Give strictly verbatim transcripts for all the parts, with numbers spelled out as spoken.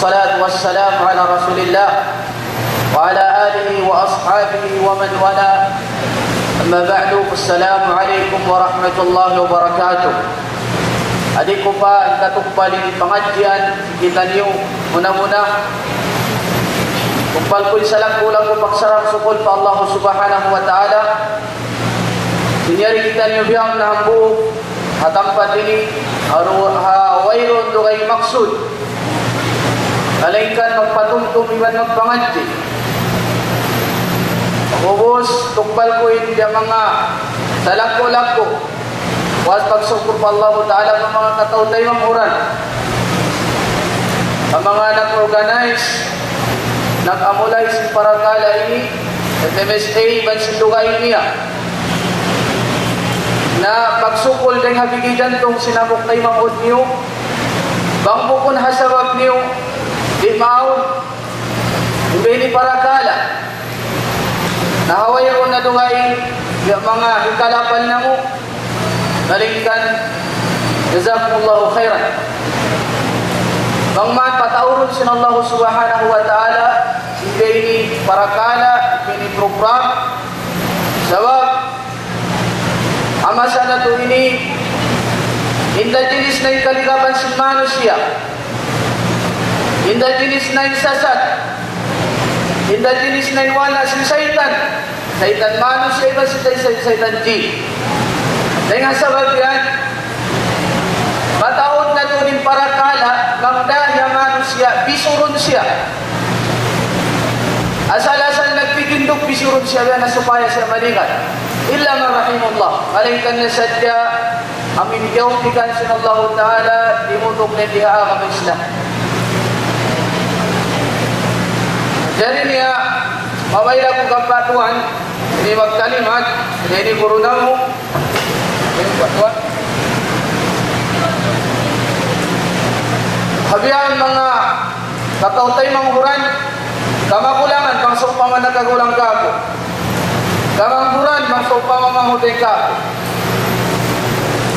والصلاة والسلام على رسول الله وعلى آله وأصحابه ومن والاه. أما بعد، السلام عليكم ورحمة الله وبركاته. Adi ku pa in katukbal ini pangadjian kitaniyu, muna-muna, tukbal ku in salaggu'-laggu' pagsarang-sukul pa Allah Subhanahu wa Ta'ala. Sin yari kitaniyu bihaun na hambuuk ha tampat ini, ha ru-, ha wayruun dugaing maksud, malaingkan magpatumtum iban magpangadji'. Ubus, tukbal ku in biya' manga salaggu'-laggu'. Puas pagsukul pa Allahu Ta'ala pa manga kataw-taymanghuran, pa manga nag-organize, nag-amulay sin parakala' ini, F M S A, iban sin dugaing niya. Na pagsukul dayn ha bigi jantung sin hambuuk taymanghud niyu, bang bukun ha sabab niyu, di' maawn in biya' ini parakala'. Na ha wayruun na dugaing, ya manga hikalapal namu', malaingkan, jazakumullahu khairan. Bang man pataurun sin Allah Subhanahu wa Ta'ala, in biya' ini parakala', in biya' ini program, sabab, ha masa natu' ini, inda jinis na in kaligapan sin manusiya'. Inda jinis na in sasat. Inda jinis na in wala' sin saytan. Saytan manusiya' iban sin say-, say-, saytan jin. Dayn ha sabab yan, mataud na tuud in parakala', bang da in manusiya', bisurun siya. Asal-asal nagtitindug, bisurun siya, biya' na supaya siya malingat. Illa man rahimahullah. Malaingkan na sadja amu in kiyaupikan sin Allahu Ta'ala, timutuk na di ha agama Islam. Jari niya, mabayla ku kapatuan, ini magkalimat, ini guru namu', ini kapatuan. Ha bihaun manga kataw-taymanghuran, kamagulangan, bang sawpama nakagulang kāku'. Kamanghuran, bang sawpama manghuting kāku'.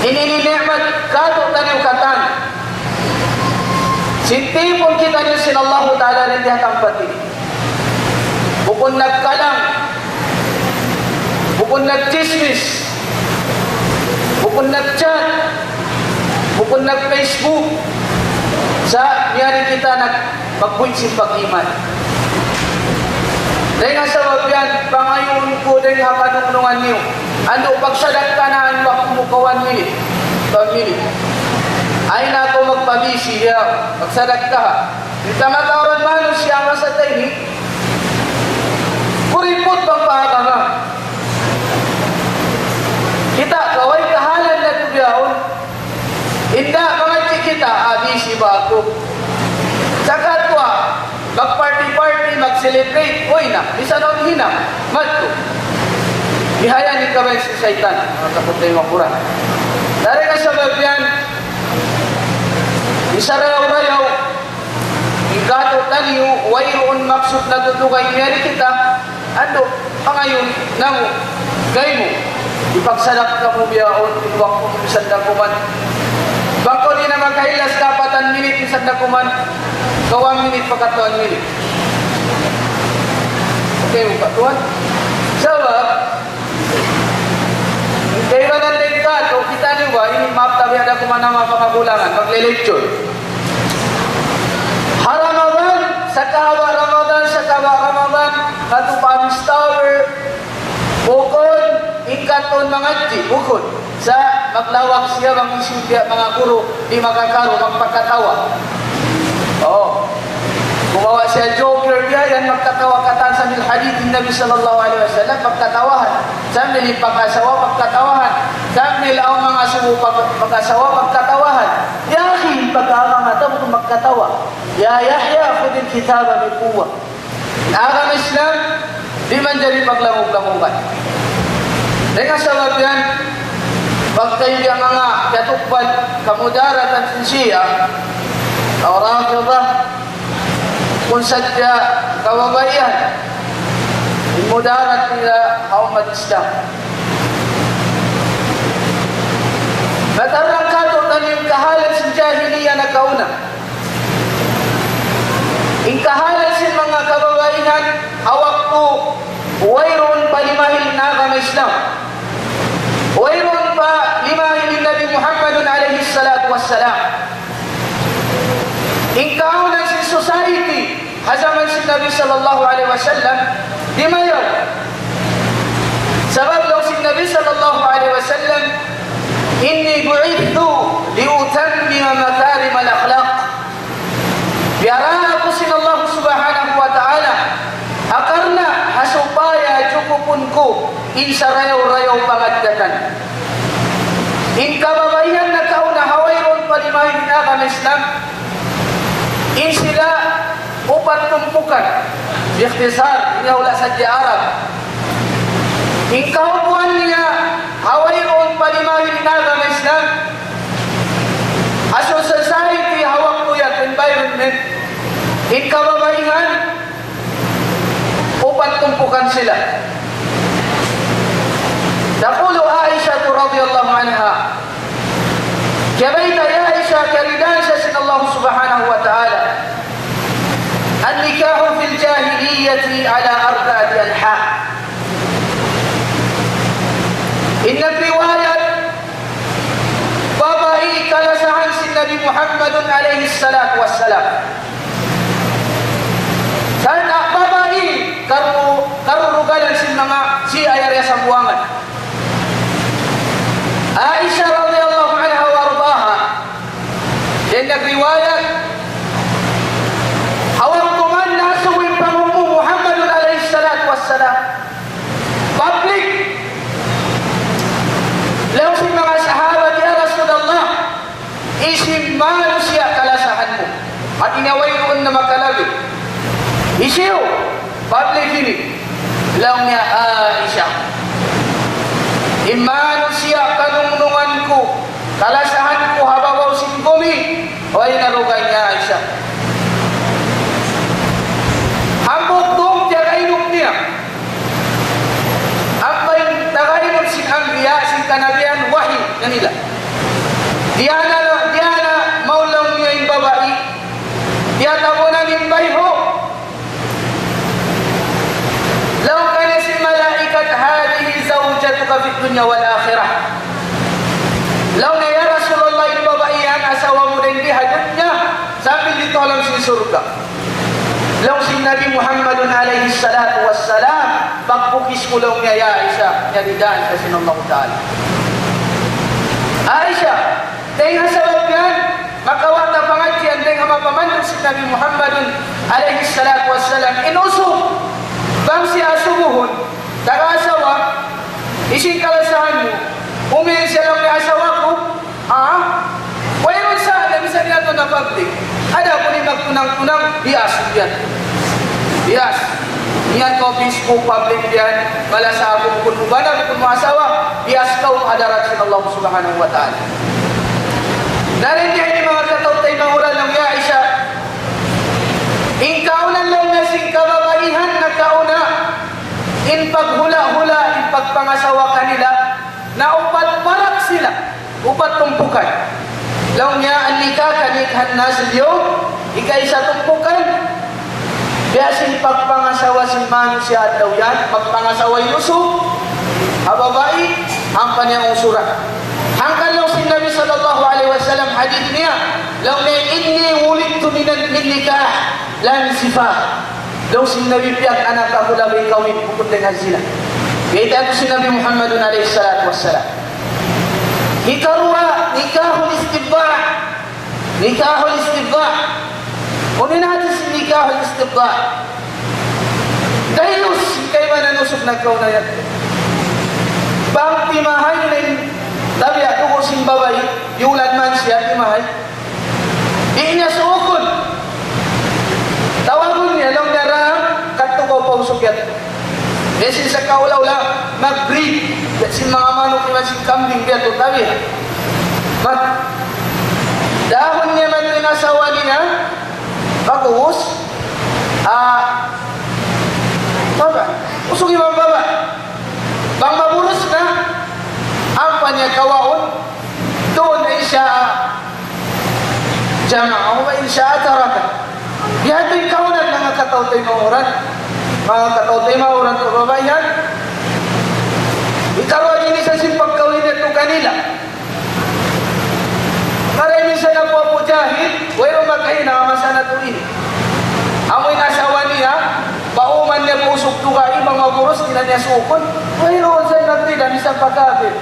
Ini in ni'mat kātu'niyu katan. Sin tipun kitaniyu sin Allahu Ta'ala dayn di ha tampat ini. Bukun nagkalam, bukun nagchismis, bukun nagchat, bukun nag-Facebook. Sa' miyari kita nag- magbuy' sin pag-iman. Dayn ha sabab yan, pangayuun ku dayn ha panungnungan niyu. Andu', pagsadakkaha na in waktu mu ka one minute. One minute. Ayaw na kaw magpabisi, ya. Pagsadakkaha. In kamatauran manusiya' masa ta ini, kuriput bang pa agama. Kita', way kahalan natu' bihaun. Inda', mangadji' kita, ah, bisi ba aku? Saka tuwa, mag-party-party, mag-celebrate, uy na, misan awn hinang, madtu. Bihayan in kabay sin saytan, manga kapatay makuran. Dayn ha sabab yan, in sarayaw-rayaw, in kātu'niyu, wayruun maksud natu' dugaing miyari kita, andu', pangayuun namu', kaymu, ipagsadakka mu bihaun, in waktu mu misan da kuman. Bang kaw di' na makailas kapatan minit misan da kuman, ka one minute, pakat one minute. Okay, mu katuan. Sabab, kaibanan dayn kātu', kitaniyu ba, ini maap ta biya' da kuman ha manga pangagulangan, magle-lecture. Ha Ramadan, sakahaba' Ramadan, sakahaba' Ramadan, katu' pa Mister Tower, bukun, in katu'un mangadji', bukun. Sa' maglawag siya bang hisiyu biya' manga guru, di' makakaru, magpakatawa. Oh. Gumawa' siya joker biya' yan, magkatawa katan sambil hadith in Nabi sallallahu alayhi wasallam, pagkatawahan. Sambil in pag-asawa, pagkatawahan. Sambil awn manga subu pag-, pag-asawa, pagkatawahan. Ya akhi, pagkaama mata, bukun magkatawa. Ya Yahya, khudhil kitaba bi quwwah. In agama Islam, di' manjari paglamug-lamugan. Dayn ha sabab yan, pagka in manga kiyatukbal kamudaratan sin Shia, atawa Rafida, bukun sadja kababaihan, in mudarat nila ha ummat Islam. Natarrang kātu'niyu in kahalan sin jahiliya nakauna. Kahalan sin manga kababaihan, ha waktu wayruun pa limahil in agama Islam. Wayruun pa limahil in Nabi Muhammadun alayhi salatu wassalam. In kaawnan sin society, ha jaman sin Nabi sallallahu alayhi wasallam, dimayaw. Sabab laung sin Nabi sallallahu alayhi wasallam, إني بعثت لأتمم مكارم الأخلاق. Biyaraak aku sin Allah Subhanahu wa Ta'ala, ha karna' ha supaya jukupun ku in sarayaw-rayaw pangaddatan. In kababaihan nakauna ha wayruun pa limahil in agama Islam, in sila upat tumpukan. Biikhtisar, ini hula' sadja Arab. In kaupuan niya ha wayruun pa limahil in agama Islam, ha society, ha waktu yadtu, environment, in kababaihan, upat tumpukan sila. تقول عائشة رضي الله عنها, kiyabayta' hi Aisha, kiyaridaan siya sin Allah Subhanahu wa Ta'ala, النكاح في الجاهلية على أربعة أنحاء. In nagriwayat, babai kalasahan sin Nabi Muhammadun alayhi salatu wassalam. Sa' babai karu-, karurugalan sin manga Shia yari ha Sambuwangan. Aisha radiyallahu anha wa ardaha, in nagriwayat, ha waktu man nasubu in Panghu' mu Muhammadun alayhi salatu wassalam, public, laung sin manga sahabat, "Ya Rasulullah, hisiyu in manusiya' kalasahan mu? Hati niya wayruun na makalabi. Hisiyu?" Public ini. Laung niya, "Aisha. In manusiya' kanungnungan ku, kalasahan ku ha babaw sin gumi, way na dugaing hi Aisha." Hambuuk dum tiyagainug niya. Ampa in tagainug sin anbiya', sin kanabihan, wahi kanila. Diyā na, diyā na mawn laung niya in babai, diyā tabunan in bayhu'. Laung kaniya sin malaikat, "هذه زوجتك في الدنيا والآخرة." Laung niya, "Ya Rasulullah, in babai yan, asawa mu dayn di ha dunya, sambil didtu ha lawm sin surga'." Laung sin Nabi Muhammadun alayhi salatu wassalam, "Pagbukis ku," laung niya, "ya Aisha, kiyaridaan ka sin Allah Ta'ala." Aisha, dayn ha sabab yan, makawa' ta pangadjian dayn ha manga pamandug sin Nabi Muhammadun alayhi salatu wassalam. In usug, bang siya asubuhun, taga asawa, "Hisiyu in kalasahan mu?" Umiyan siya laung niya, "Asawa ku." Ah? Wayruun sa, na misan yadtu na public. Adapun in magtunang-tunang, biya' yan. Biya' yan. Yan kaw Facebook, public yan. Malasa aku bukun mu bana, bukun mu asawa. Biya' yan kaw ha hadarat sin Allah Subhanahu wa Ta'ala. Na dayn di ini manga kataw-taymanghuran, laung hi Aisha, in kaawnan laung niya sin kababaihan nakauna, in paghula'-hula', in pagpangasawa kanila, na upat parak sila, upat tumpukan. Laung niya, "النكاح كنكاح الناس اليوم," ikaisa tumpukan, biya' sin pagpangasawa sin manusiya' adlaw yan, magpangasawa in usug ha babai, ampa niya usuran. Hangkan laung sin Nabi sallallahu alayhi wasallam, hadith niya, laung niya, "إني ولدت من، من نكاح لا من سفاح." Laung sin Nabi, "Piyag-anak aku labi kawin, bukun dayn ha zina." Bayta' yadtu sin Nabi Muhammadun alayhi salatu wassalam. Hikaruwa, nikahul istibdah. Nikahul istibdah. Unu in hati sin nikahul istibdah? Dayus, kaibanan usug nagkauna yan. Bang timahay na in tabiat dugu' sin babai, iyulan man siya timahay. Di' niya suukun. Tawagun niya, laung niya, "Ram, kadtu kaw pa usug yadtu." Biya' sin sakaula-ula, mag-breed. Biya' sin manga manuk iban sin kambing, biya' yadtu, tabi. Mag-, dahun niya man in asawa niya, pag'ubus, ah, baba'. Usug iban baba'. Bang maburus na, ampa niya kawaun, duun na in sha'a jama'a, wa in sha'a taraka. Biya' ha yan in kaawnan, Kataw-taymanghuran, manga kataw-taymanghuran kababaihan, ikaruwa ini sa sin pagkawin natu' kanila. Maray minsan na Abu Jahil, wayruun makahinang ha masa natu' ini. Amu in asawa niya, bang man niya usug dugaing, bang maburus, di' na niya suukun, wayruun sa nagdila, misan pa kafir.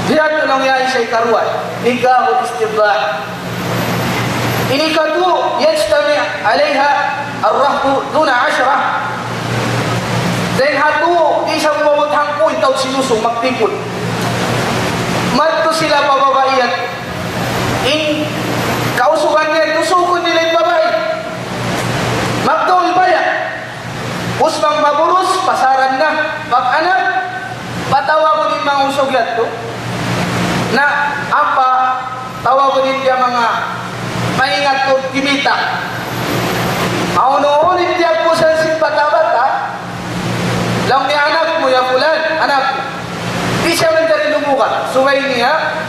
Biya' ha yan laung hi Aisha ikaruwa, nikahul istibdah. Ini katu' يجتمع عليها الرهط دون عشرة. Dayn ha tū, di' sa umabut hangpu' in tau sin usug magtipun. Madtu sila pa babai yadtu. In kausugan niya, usukun nila in babai. Magtuy baya'. Ubus bang maburus, pasaran na. Mag-anak, patawagun in manga usug yadtu. Na, ampa, tawagun in biya' manga maingat tuud kimita'. Awn unu in tiyagpusan sin bata'-bata', laung niya, "Anak mu ya fulan, anak mu." Di' siya manjari lumukat. Subay niya,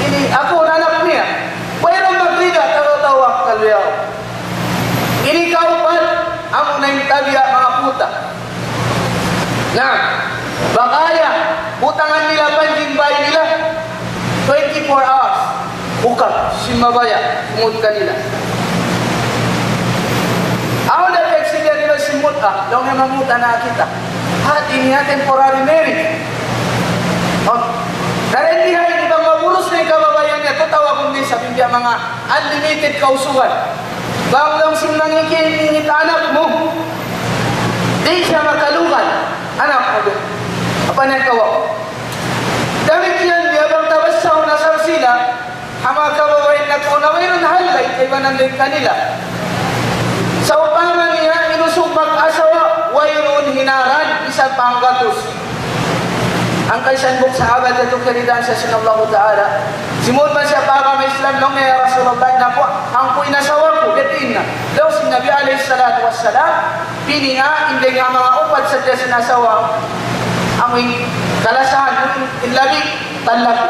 ini aku na anak niya. Wayruun magrida, tawa-tawa, kalyaw. Ini kaupat, amu na in tabiya' manga puta. Na, bagaya, butangan nila panjing bay nila, twenty-four hours. Buka, sin mabaya', sumud kanila. Awn da piyagsigihan nila sin mut'a, laung niya mamuta na kita. Hati niya temporary marriage. Oh. Karna' di' ha ini bang maburus na in kababaihan niya, tatawagun niya sa biya' manga unlimited kausugan. Bang laung sin mangingit anak mu, di' siya makalugay. Anak mu, apa niya kawa'? Damikkiyan biya' bang tabassaw na sa sila, ha manga kababaihan natu' na wayruun halga', kaibanan dayn kanila. Sawpama niya, in usug mag-asawa, wayruun hinaran, bisan pa hanggatus. Hangkan siya hambuuk sahabat yadtu kiyaridaan siya sin Allahu Ta'ala. Simud man siya pa agama Islam, laung niya, "Ya Rasulullah, in aku, hangpu' in asawa ku, biya' diin na." Laung sin Nabi alayhi salatu wassalam, "Pininga, in dayn ha manga upat sadja sin asawa, amu in kalasahan, in labi, talak."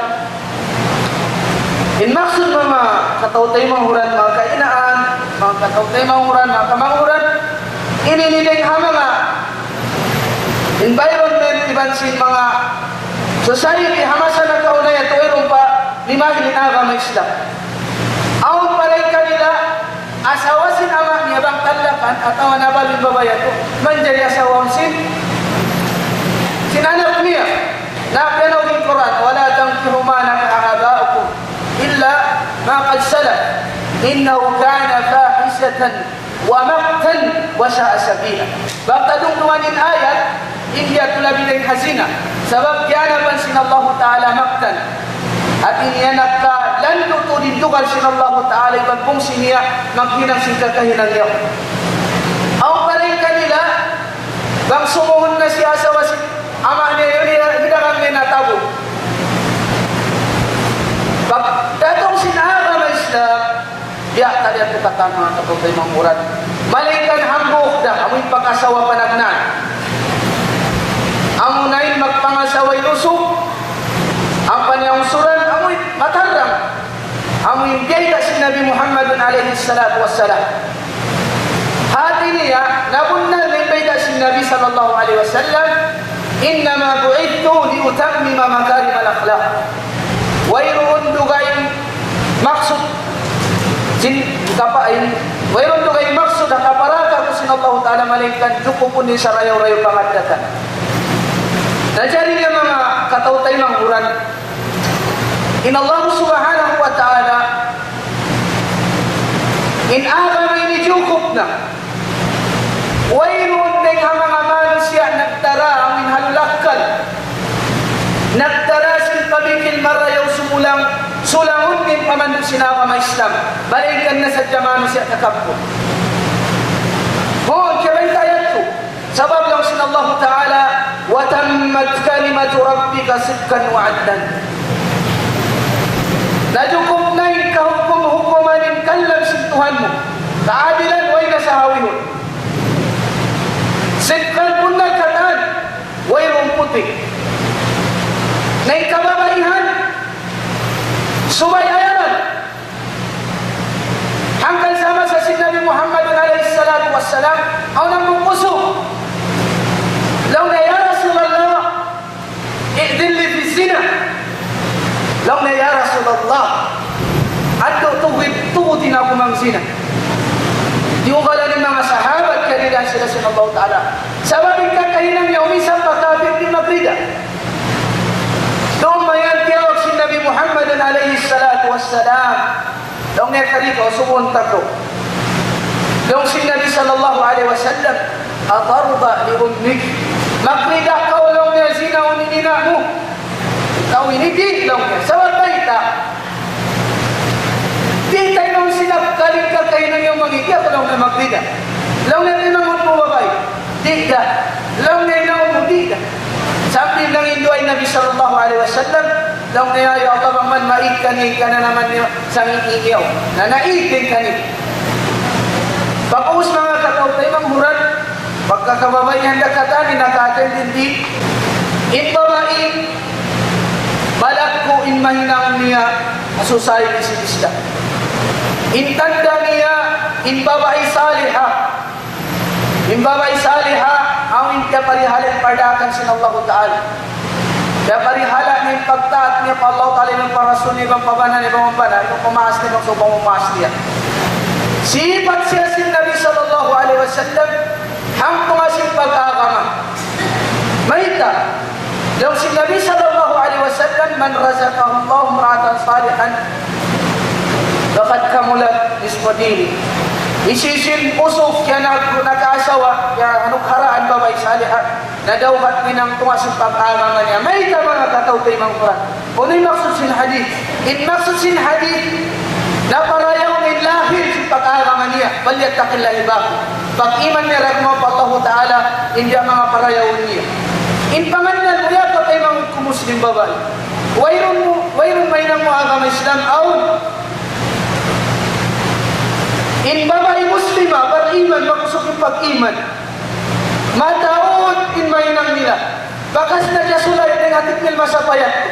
In maksud manga kataw-taymanghuran, manga kainaan, manga kataw-taymanghuran, manga kamanghuran, ini in dayn ha manga environment iban sin manga society ha masa nakauna yadtu wayruun pa limahil in agama Islam. Awn pa dayn kanila asawa sin ama' niya bang talakan atawa nabalu in babai yadtu, manjari asawa sin, sin anak niya. Na piyanaw in Qur'an, "ولا تنكحوا ما نكح آباؤكم إلا ما قد سلف إنه كان فاحشة ومقتا وساء سبيلا." Bang ta dungdungan in ayat, in di' yadtu labi dayn ha zina. Sabab kiyanapan sin Allahu Ta'ala maqtan. Hati niya nagkalandu' tuud in dugal sin Allahu Ta'ala iban pungsi niya maghinang sin kakahinang niya. Awn pa dayn kanila, bang sumuhun na siya asawa sin ama' niya, yun, hidagang niya natabu. Pagdatung sin agama Islam, biya' ta biya' tu katan manga kataw-taymanghuran. Malayngkan hambuuk da, amu in pag-asawa panagnaan. Amu na in magpangasawa in usug, ampa niya ungsuran, amu in matarrang. Amu in biyayta' sin Nabi Muhammadun alayhi salatu wassalam. Hati niya, nabunnal in bayta' sin Nabi sallallahu alayhi wasallam, إنما بعثت لأتمم مكارم الأخلاق. Wayruun dugaing maksud sin kapa-, in, wayruun dugaing maksud ha kaparaka ku sin Allahu Ta'ala, malayngkan jukupun in sarayaw-rayaw pangaddatan. Na jari niya manga kataw-taymanghuran, in Allah Subhanahu wa Ta'ala, in agama ini jukup na. Wayruun dayn ha manga manusiya' nagdara amu in halul akkal. Nagdara sin pamikil marayaw sumulang, sulangun in pamandu' sin agama Islam. Malayngkan na sadja manusiya' takabbur. Hūn, kiyabayta' yadtu. Sabab laung sin Allahu Ta'ala, وتمت كلمة ربك صدقا وعدلا. Najukup na in kahukum-hukuman in kalam sin Tuhan mu. Kaadilan, way na sahawihun. Sidqan, bunnal katan, wayruun putik. Na in kababaihan, subay ayaran. Hangkan sa masa sin Nabi Muhammad alayhi salatu Salam, awn amu in usug. Laung niya, "Ya Rasulullah, ائذن لي في الزنا." Laung niya, "Ya Rasulullah, adtu tuwid, tuwid in aku mangzina." Diyugalan in manga sahabat, karihilan sila sin Allah Ta'ala. Sabab in kakahinang niya, umisan pa kafir, di' magrida. Duun mayan tiyawag sin Nabi Muhammad alayhi salatu wassalam. Laung niya, "Kari kaw, subuhun ta kaw." Laung sin Nabi sallallahu alayhi wasallam, "أترضى لأمك؟ Magrida kaw," laung niya, "zinaun in ina' mu?" Laung ini, "Di'," laung niya. Sabab mayta'? Di' taymanghud sin akkal in kakahinang niya, mangi' di' aku, laung niya, magrida. Laung niya, "Taymanghud mu babai?" "Di' da." Laung niya, "Inaun mu?" "Di' da." Sambil nanginduwaa in Nabi sallallahu alayhi wasallam, laung niya, "Ya Allah, bang man maig kaniya in kananaman niya, sangi' iyaw." Na naig in kaniya. Pag'ubus, manga kataymanghuran, pagka kababaihan da katan in nakaten dindi, in babai, malaggu' in mahinang niya ha society sin Islam. In tanda' niya, in babai saliha. In babai saliha, awn in piyaparihala' in pardaakan sin Allahu Ta'ala. Piyaparihala' niya in pagtaat niya pa Allahu Ta'ala, iban pa Rasul niya, iban pa bana niya, iban pa bana niya, iban pa maas niya, iban pa maas niya. Sipat siya sin Nabi sallallahu alayhi wasallam, hangkan sin pag-agama. Mayta'? Laung sin Nabi sallallahu alayhi wasallam, "من رزقه الله امرأة صالحة فقد كمل نصف دينه." Hisiyu-siyu in usug, ya nag-, nag-asawa, ya anugharaan babai saliha, nadawhat niya in tunga' sin pag-agama niya. Mayta', manga kataymanghuran? Unu in maksud sin hadith? In maksud sin hadith, naparayaw in lahil sin pag-agama niya. فليتق الله الباقي. Pag-iman niya dayn ha Allahu Ta'ala, in biya' manga parayaw niya. In pangannal mu, ya kataymanghuran ku Muslim babai. Wayruun mu, wayruun mahinang mu agama Islam, awn. In babai Muslima, bariman, makusug in pag-iman. Mataud in mahinang nila. Bakas na siya sulay dayn ha tikmil masa pa yadtu.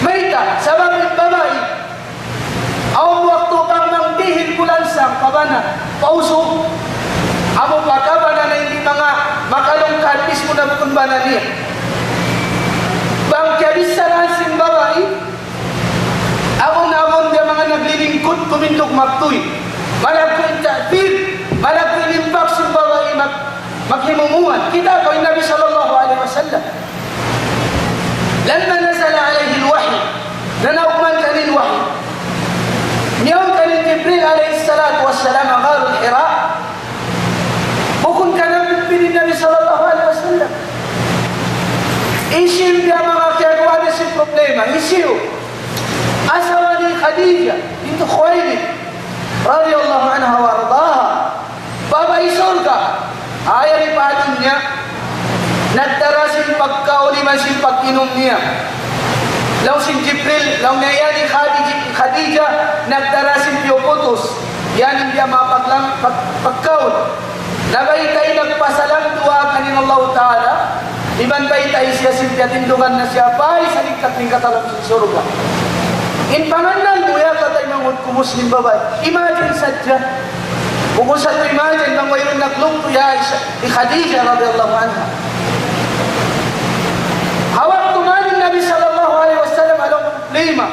Mayta'? Sabab in babai, awn waktu bang mangdihil bulansang pa bana, pa usug, amu pa kabana na in di' manga makalungkad, mismu na bukun bana niya. Bang kiyabissarahan sin babai, awn-awn da manga naglilingkud, tumindug magtuy. Malaggu' in ta'thir, malaggu' in impact sin babai mag-, maghimumuan. Kitaa kaw in Nabi sallallahu alayhi wasallam. لما نزل عليه الوحي, nanaug man kaniya in wahyu. Miyawn kaniya in Jibril alayhi salatu wassalam ha Gharul Hira. Bukun kaniya pipili in Nabi sallallahu alayhi wasallam. Hisiyu in manga kiyaguwa' niya sin problema? Hisiyu? Asawa ni Khadija bint Khuwaylid radiyallahu anha wa ardaha. Babai surga'. Aya di pa dunya, nagdara sin pagkaun iban sin pag-inum niya. Laung sin Jibril, laung niya, "Ya hi Khadija, Khadija, nagdara sin piyuputus. Yan in di' mapaglang pag-, pagkaun." Na baytai nagpasalam duwaa kaniya in Allahu Ta'ala, iban baytai siya sin piyatindugan na siya bay sa ligkat dayn ha lawm sin surga'. In pangannal mu, ya kataymanghuran ku Muslim babai. Imagine sadja. Bukun sa tu imagine, bang wayruun naglugtu' hi Aisha, hi Khadija radiyallahu anha. Ha waktu mayan in Nabi sallallahu alayhi wasallam ha lawm problema.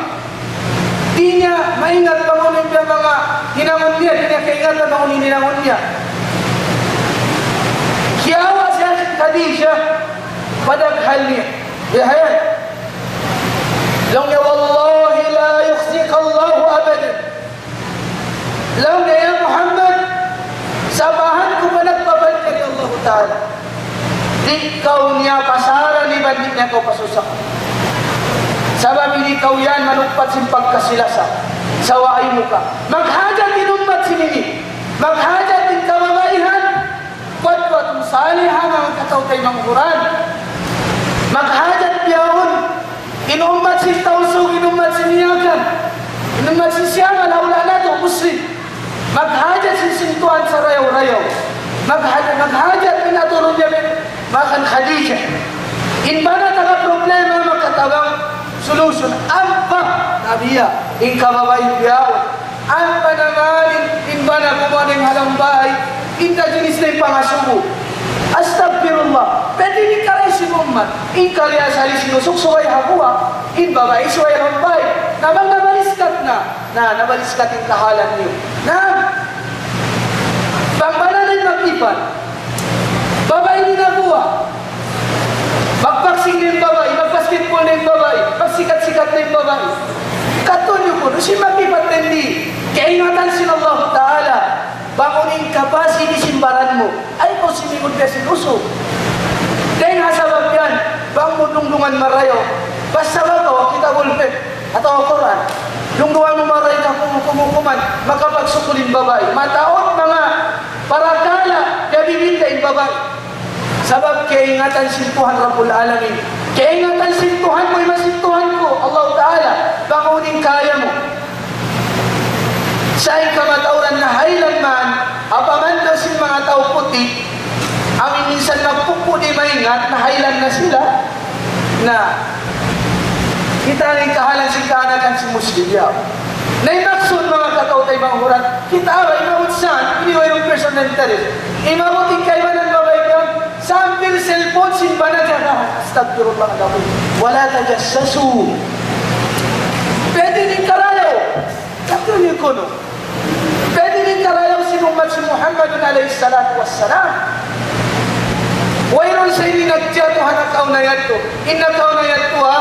Di' niya maingat bang unu in manga hinangun niya, di' niya kaingatan bang unu in hinangun niya. Kiyawa' siya hi Khadija, padaghal niya. Dihayan. Laung niya, "والله لا يخزيك الله أبدا." Laung niya, "Ya Muhammad, sabahan ku panagpabal kari Allah Ta'ala. Di' kaw niya pasaran iban di' niya kaw pasusahan. Sabab in ikaw yan manugpat sin pagkasi-lasa. Sawa aymuka. Maghajat in ummat sin ini. Maghajat in kababaihan. Qudwatun salihah, manga kataymanghuran. Maghajat bihaun in ummat sin Tausug, in ummat sin Yakan, in ummat sin Siyamal, hawla' natu' Muslim. Maghajat sin, sin tuwan sarayaw-rayaw. Maghajat, maghajat in aturun niya bin makan Khadija. In bana taga problema makatabang solution. Ampa na biya' in kababaihan bihaun. Ampa na mayan in bana kumuha' dayn ha lawm bay. In kajinis na in pangasubu. Astagfirullah. Pwede in karayaw sin ummat. In karayaw sali' sin usug subay ha guwa'. In babai subay ha lawm bay. Na bang nabaliskat na. Na, nabaliskat in kahalan niyu. Na, bang bana na in mag-ipat. Babai in ha guwa'. Magboxing na in babai, magbasketball na in babai, magsikat-sikat na in babai. Katu' niyu kunu', sin mag-ipat na in di'. Kaingatan sin Allah Ta'ala. Bang unu in capacity sin baran mu, ayaw kaw simingud biya' sin usug. Dayn ha sabab yan, bang mu dungdungan marayaw, basta ba kaw, kita' bulpit, atawa Qur'an. Dungdungan mu marayaw na kumu-, kumukuman, makapagsukul in babai. Mataud manga parakala', ya bibinda in babai. Sabab kaingatan sin Tuhan Rabbul Alamin. Kaingatan sin Tuhan mu, iban sin Tuhan ku, Allah Ta'ala, bang unu in kaya mu. Sa' in kamatauran nahaylan man, apaman daw sin manga tau puti', amu in minsan magpupu' di' maingat, nahaylan na sila, na kita' in kahalan sin kaanakan sin Muslim, ya. Na in maksud manga kataw-taymanghuran, kita' ba, imabut saan, ini wayruun personal interest. Imabut in kaibanan babai ka, sambil cellphone sin bana jaga. Astagfirullahaladzim. ولا تجسسوا. Pwede in karayaw. Katu' niyu kunu'. Pwede in karayaw sin ummat sin Muhammadun alayhi salatu wassalam. Wayruun sa ini nagjatu ha nakauna yadtu. In nakauna yadtu, ha,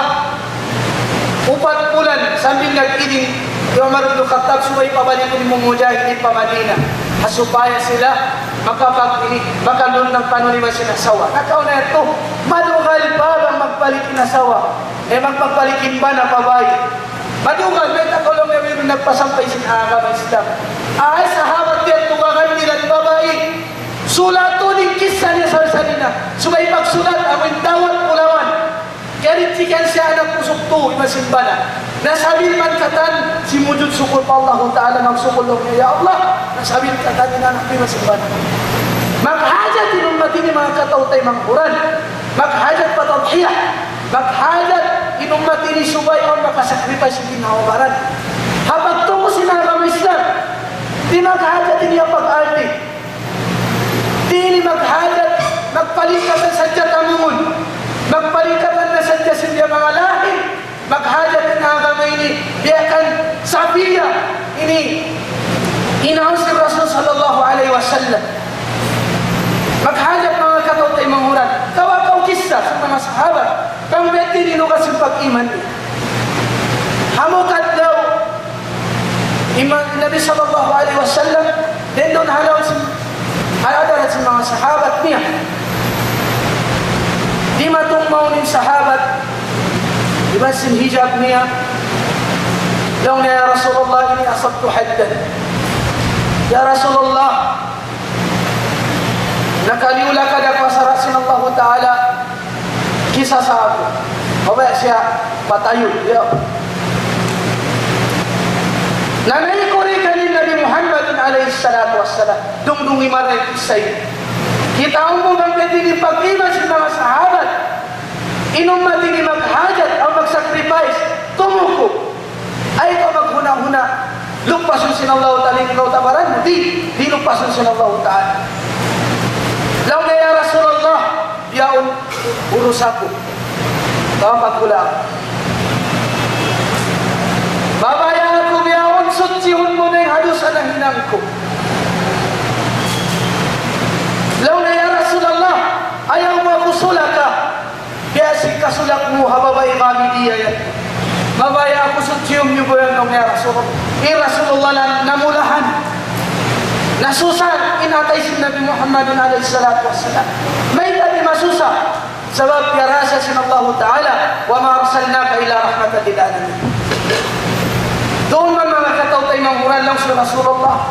upat bulan sambil nag-idin hi Umar ibn Khattab subay pabalikun in manga mujahidin pa Madina. Ha supaya sila makapag-, ini, makalun nagpanunima sin asawa. Nakauna yadtu, madugal pa bang magbalik in asawa. Eh, magpagbalik in bana pa bay. Madugal, mayta' kaw laung niya wayruun nagpasampay sin agama Islam. Ay, sahabat yan, tugagan nila in babai. Sulatun in kissa niya sari-sari na. Subay pagsulat, amu in dawat bulawan. Kiyaritikan siya anak usug tu, iban sin bana. Nasabil man katan, simujud sukul pa Allahu Ta'ala, magsukul laung niya, "Ya Allah, nasabil katan in anak iban sin bana." Maghajat in ummat ini, manga kataw-taymanghuran. Maghajat pa tadhiya. Maghajat in ummat ini subay awn makasacrifice sin ginhawa-baran. Ha pagtubu sin agama Islam, di' maghajat ini ha pag-alti. Di' ini maghajat, magpalingkatan sadja tamungun. Magpalingkatan na sadja sin manga lahi. Maghajat in agama ini, biya' kan Safiya ini, inaun sin Rasul sallallahu alayhi wasallam. Maghajat manga kataw-taymanghuran. Kawa kaw kissa sin manga sahabat. Bang biya' diin in lugal sin pag-iman niya. Hambuuk adlaw, iman Nabi sallallahu alayhi wasallam, dayn duun ha lawm sin, ha hadarat sin manga sahabat niya. Dimatung mawn in sahabat, iban sin hijab niya. Laung niya, "Ya Rasulullah, إني أصبت حدا." Ya Rasulullah, nakaliyu-lakad aku ha sara' sin Allahu Ta'ala, kisasa aku. Mabaya' siya patayun, ya. Na naikuri kaniya in Nabi Muhammad alayhi salatu wassalam. Dungdung imaray kisay. Kitaun mu bang biya' diin in pag-iman sin manga sahabat. In ummat ini maghajat, awn mag-sacrifice, tumuku'. Ayaw kaw maghuna-huna, lupasun sin Allahu Ta'ala in kautabaran mu, di', di' lupasun sin Allahu Ta'ala. Laung niya, "Ya Rasulullah, bihaun urus aku. Kawa pagkula aku. Mabaya' aku bihaun suchihun mu na in ha dusa nahinang ku." Laung niya, "Ya Rasulullah, ayaw mu aku sulaka biya' sin kasulak mu ha babai kami diya yan. Mabaya' aku suchihun niyu bihaun," laung niya Rasulullah. In Rasulullah na-, namulahan. Nasusa in atay sin Nabi Muhammad alayhi salatu wassalam. Mayta' di' masusa? Sabab piyarasa sin Allahu Ta'ala, "وما أرسلناك إلا رحمة للعالمين." Duun man manga kataw-taymanghuran laung sin Rasulullah.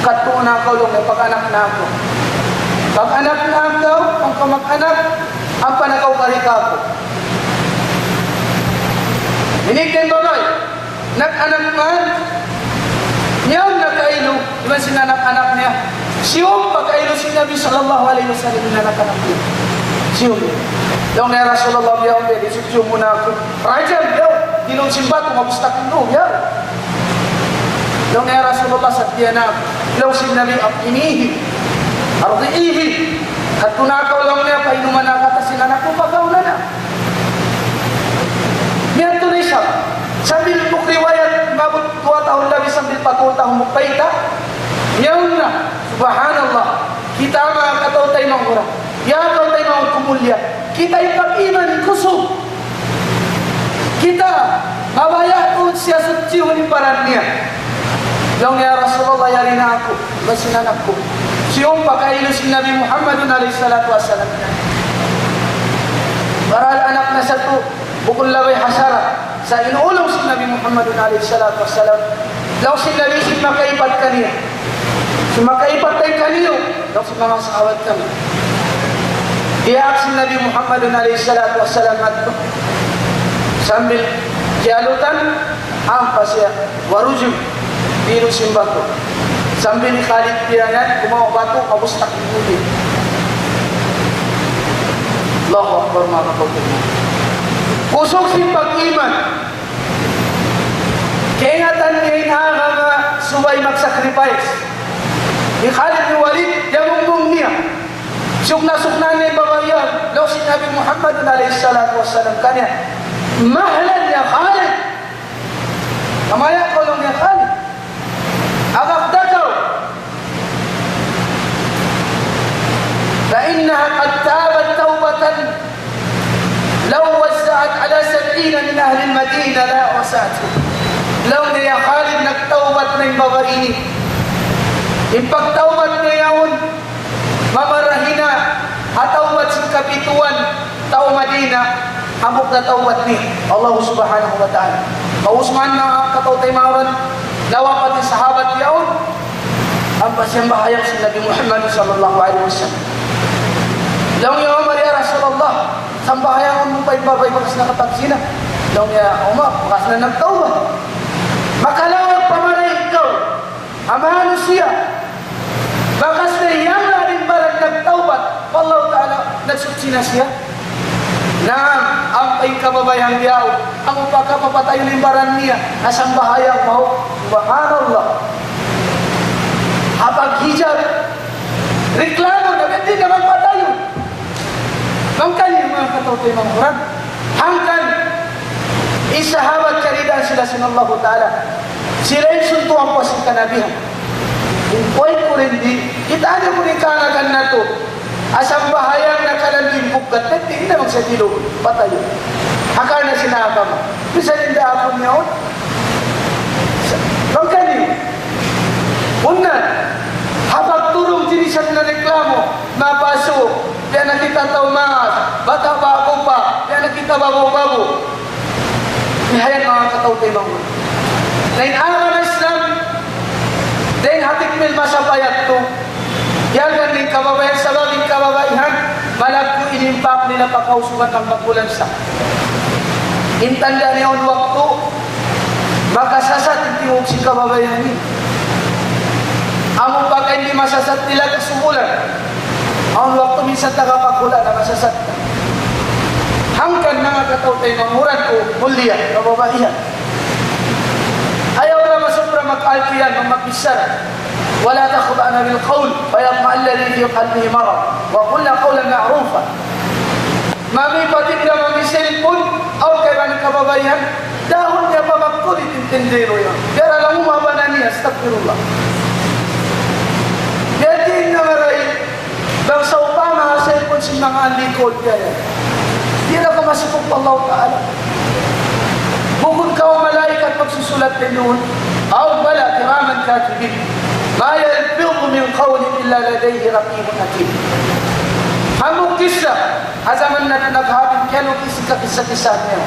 Kadtu na kaw laung niya pag-anak na aku. Pag-anak na kaw, bang kaw mag-anak, ampa na kaw kari kaku'. Ini in babai, nag-anak man, niya nakailu, iban sin anak-anak niya. Siyum, pagkailu sin Nabi sallallahu alayhi wasallam, in anak-anak niya. Siyum. Laung niya, "Ya Rasulullah, biya' ini, siyum mu na aku." Rajam, biya', dinuun sin batu, mabustak in duun, biya'. Laung niya, "Ya Rasulullah, sat biya' na aku." Laung sin Nabi, "أطعميه." أرضعيه. Kadtu na kaw laung niya, painuman na katan sin anak mu, pakauna na. Miyadtu na isab. Sambil buk riwayat, umabut duwa tahun labi sambil pa tū tahun buk bayta'. Yaun na. Subhanallah. Kita' manga kataw-taymanghuran. Ya kataw-taymanghuran ku mulliya. Kita' in pag-iman kusug. Kita', mabaya' tuud siya suchihun in baran niya. Laung niya, "Ya Rasulullah, yari na aku, iban sin anak ku." Siya in pakailu sin Nabi Muhammadun alayhi salatu wassalam. Parahal anak na sadtu, bukun labay ha sara'. Sa' in ulung sin Nabi Muhammadun alayhi salatu wassalam. Laung sin Nabi sin makaipat kaniya. Sin makaipat dayn kaniyu. Laung sin manga sahabat kami. Diyaak sin Nabi Muhammadun alayhi salatu wassalam madtu. Sambil kiyalutan, ampa siya, warujum, tilu sin batu. Sambil Khalid piyangan, kumawa' batu, mabustak in tubig. Allahu Akbar, manga kapatid. Kusug sin pag-iman. Kaingatan niya in aga nga subay mag-sacrifice. Hi Khalid bin Walid, yamungbung niya. Sukna'-sukna' niya in babai yan. Laung sin Nabi Muhammad alayhi salatu wassalam kaniya, "مهلا يا خالد." Kamaya' kaw laung niya Khalid. Agad da kaw. فإنها قد تابت توبة لو وزعت على سبعين من أهل المدينة لأوسعتهم. Laung niya, "Ya Khalid, nagtawbat na in babai ini." In pagtawbat niya yaun, mamarahi na ha tawbat sin kapituan tau Madina, hambuuk da tawbat niya Allah Subhanahu wa Ta'ala. Mausman na kataw-taymanghuran, nawapat in sahabat yaun, ampa siyambahayang sin Nabi Muhammad sallallahu alayhi wasallam. Laung niya Umar, "Ya Rasulullah, sambahayangun mu pa in babai bakas nakapagsina?" Laung niya Umar, "Bakas na nagtawbat." Makalawag pa marayaw ikaw ha manusiya'. Bakas na hiyangla' in baran nagtawbat pa Allah Ta'ala, nagsuchi na siya. Naam, ampa in kababaihan biya' yaun, amu pa kapapatayun in baran niya, nasambahayang mawn. Subhanallah. Ha paghijab, reklamo na, di' na magpatayun. Hangkan in manga kataw-taymanghuran. Hangkan, in sahabat, kiyaridaan sila sin Allahu Ta'ala. Sila in suntuan pa sin kanabihan. In kuway ku rin di', kitaa niyu kunu' in kaanakan natu'. Asal bahayang na kalan di' buggat, di' na magsadilo, patay. Hangkan na sin agama. Bisan in daakun niya, oh. Sa-, hangkan niyu. Unna, ha pagturung jinisan na reklamo, mapasu, biya' na kita tau maas, bata' ba'gu pa, biya' na kita babu-babu. Bihayan manga kataw-taymanghuran. Na in agama Islam, dayn ha tikmil masa pa yadtu, yakan in kababaihan, sabab in kababaihan, malaggu' in impact nila pa kausugan hangka bulan sa. In tanda' niya awn waktu, makasasat in tingug sin kababaihan ini. Amu pa ka in di' masasat nila kasubulan. Awn waktu minsan taga paghula' na masasat. Hangkan manga kataw-taymanghuran ku, mulliya, kababaihan. Ayaw na masubra mag-alkiyan, magbichara. ولا تخضعن بالقول فيطمع الذي في قلبه مرض وقلن قولا معروفا. Mami patinda, mami cellphone, awn kaibanan kababaihan, dahun niya pa magkulit in tindero yan. Biya' da lang umaba na niya, astagfirullah. Biya' diin na maray, bang sawpama ha cellphone sin manga anlikod kaya. Di' da ka masipug pa Allah Ta'ala. Bukun kaw malaikat magsusulat duun. Awn bala, كراما كاتبين. ما يلفظ من قول إلا لديه رقيب عتيد. Hambuuk kissa, ha jaman nat-, naghapin, kiyalukis in kakissa-kissa niya.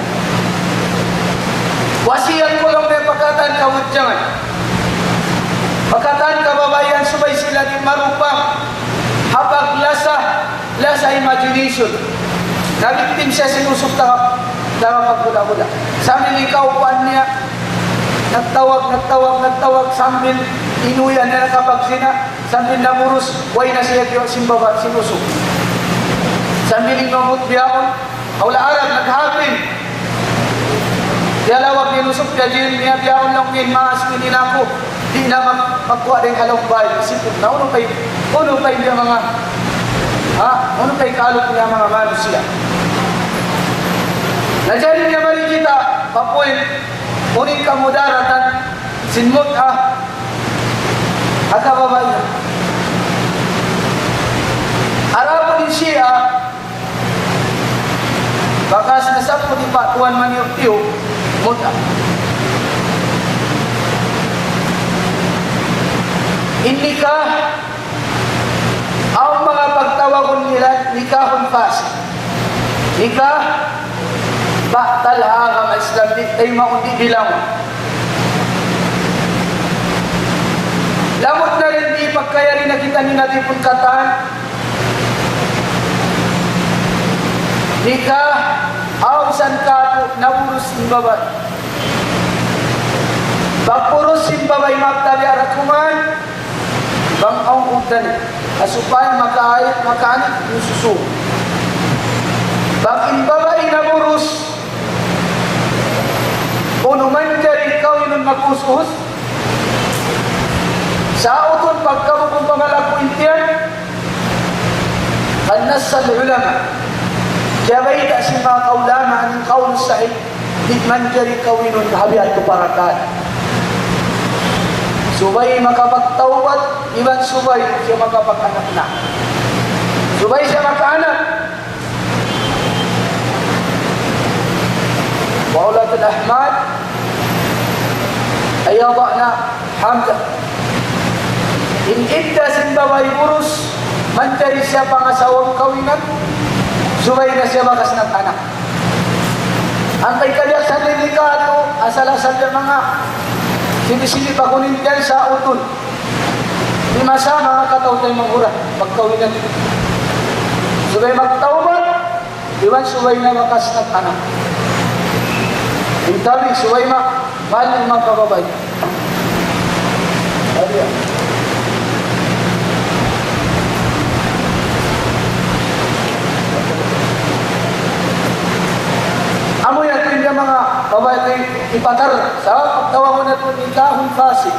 Wasiyat ku laung niya pa katan kabujangan. Pa katan kababaihan subay sila di' marupang ha paglasa, lasa imagination. Na-victim siya sin usug taga, taga paghula'-hula'. Sambil in kaupuan niya, nagtawag, nagtawag, nagtawag, sambil in uyan niya nakapagsina, sambil naburus, way na siya giwa sin baba' sin usug. Sambil in umabut bihaun, ha hula' Arab, naghapin. Tiyalawag in usug, kajin niya bihaun laung niya, "Maas ini na aku. Di' na mag-, magkuha' dayn ha lawm bay." Isip niya, "Unu kay Unu pa in manga, ha? Unu pa in kalu niya manga manusiya'? Na jari niya mari kita pa point, unu in kamudaratan sin mut'a ha kababaihan. Adapun in Shia, bakas na sapu di pa tuwan maniyu'-tiyu', mut'a. In nikah, awn manga pagtawagun nila nikahun fasid. Nikah batal ha agama Islam, di' taymaun, di' bilangun. Lamud na dayn di pagkayari na kita ni Nabi pun katan, nikah, awn sangkatu naburus sin babai. Pagburus sin babai, magtabiya' da kuman, bang awn utan, ha supaya makaayat, makaanit, nususu. Bang in babai naburus, unu manjari kawinun mag-us-us, sa' utun pagkabugun pamalaku intiyan, قد نص العلماء. Kiyabayta' sin manga kaulamaan in qawl sahih, di' manjari kawinun ha biya' tu parakala. Subay makapagtawbat, iban subay siya makapag-anak na. Subay siya makaanak. وأولاة الأحمال أن يضعن حملهن. In idda sin babai burus, manjari siya pangasawa kawinan, subay na siya bakas nag-anak. Hangkan kaniya sa nikah tu, asal-asal da manga sini-sini pa kunin dyan sa utun. Di' masa manga kataw-taymanghuran, pagkawinan. Subay magtawbat, iban subay na bakas nag-anak. In tabi', subay ma-, mahal in manga babai. Tabi' yan. Amu yan in manga babai, ipatar, sa' pagtawagun natu' nikahun fasid.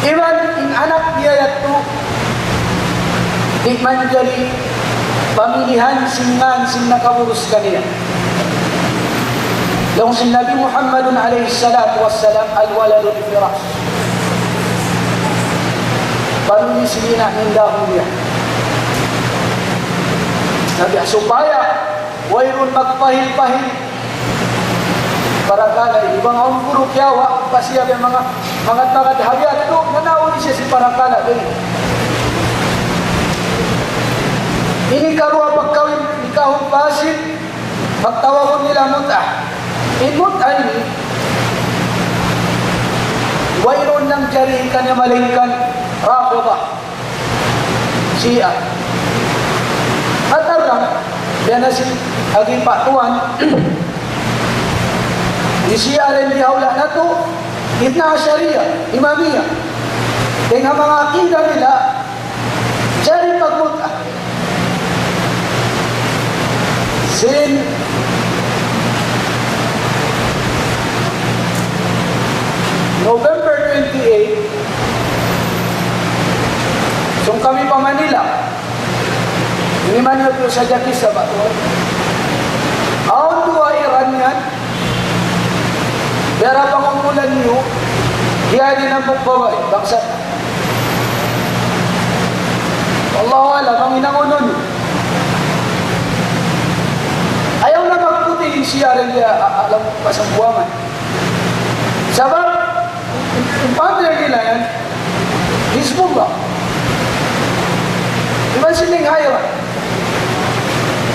Iban in anak niya yadtu, di' manjari pamilihan sin ngan sin nakaburus kaniya. Laung sin Nabi Muhammadun alayhi salatu wassalam, الولد للفراش. Pamili sin ina' in dahun niya. Nabi, supaya wayruun magpahil-pahil. Parakala' ini, bang awn guru kiyawa', pa siya biya' manga, manga tagad habiat tu, nanauli siya sin parakala' ini. Ini karuwa pagkawin, nikahun fasid, pagtawagun nila mut'a. In mut'a ini, wayruun nangjari kaniya malaingkan Rafidah. Shia. Katarang, yan na sin agi pa tuwan. In Shia rin di' hawla natu', Ithna Ashariya, Imamiya. Dayn ha manga akida nila, jari pagmut'a. Sin November twenty-eight, sung kami pa Manila, ini man yun sa Jakis sa Bato. Awn duwa Iranian, biya' ra pangumulan niyu, kiyari na magbabai, bangsa. Allahu a'lam, bang hinangun unu. Ayaw na magputi in Shia rin diya, a-, alam, pasambuangan. Sabab, in, in founder nila yan, Hizbullah. Iban sin Iran.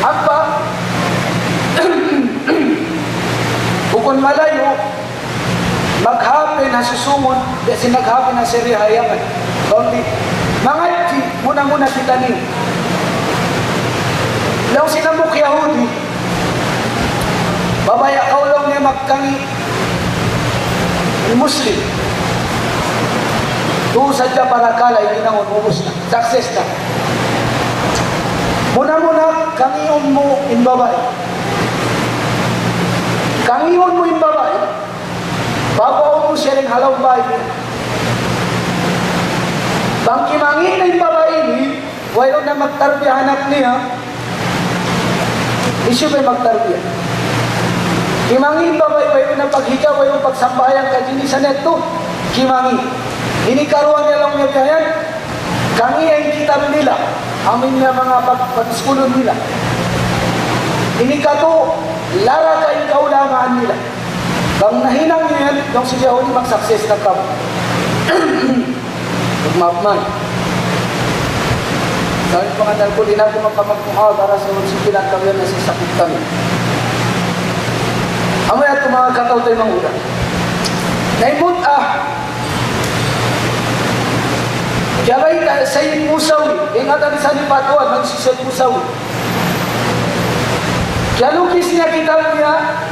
Apa? Bukun malayu', mag-happen ha susūngun, biya' sin nag-happen ha Syria, ha Yemen. Bang di', mangadji', muna-muna kitaniyu. Laung sin hambuuk Yahudi, mabaya' kaw laung niya magkangi' Muslim. Tū sadja parakala' in hinangun, ubus na. Success na. Muna-muna, kangiun mu in babai. Kangiun mu in babai. Pagkaun mu siya dayn ha lawm bāy niya. Bang kimangi' na in babai ini, wayruun na magtarbiya anak niya, hisiyu pa in magtarbiya? Kimangi' in babai, wayruun na paghijab, wayruun pagsambahayang, kajinisan yadtu, kimangi'. Ini karuwa niya laung niya biya' yan, kangian in kitab nila, amu in manga pag-, pag-iskulun nila. Ini katu', laraka in kaulamaan nila. Bang nahinang niyu yan, laung sin Yahudi, mag-success na kamu. Magmaap man. Sa' pangannal ku, di' na aku makamagmuhadara sa' sin pinagkamihan na sin sakit kami. Amu yan, manga kataw-taymanghuran. Na in mut'a, kiyabayta' hi Sayyid Musawi, ingatan niyu in fatwa sin Sayyid Musawi. Kiyalukis niya kitab niya,